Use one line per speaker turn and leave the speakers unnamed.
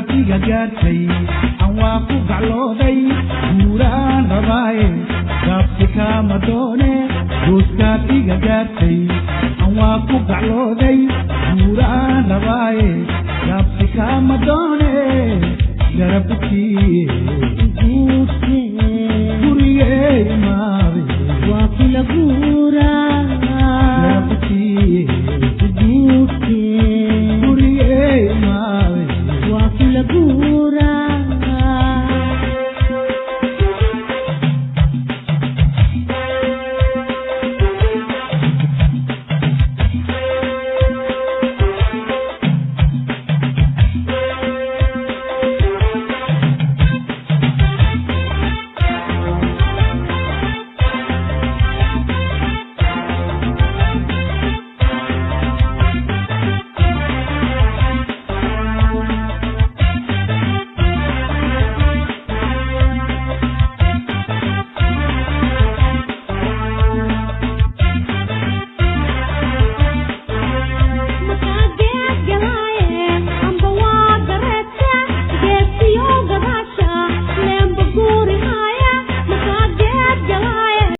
Gooskaad iga gaartay aan waa ku gaclooday, guuraan rabaaye, gaabsi kaama doone. Gooskaad iga gaartay aan waa ku gaclooday, guuraan rabaaye, gaabsi kaama doone. Garabkii gurigey imaaday
waa kula guuraa.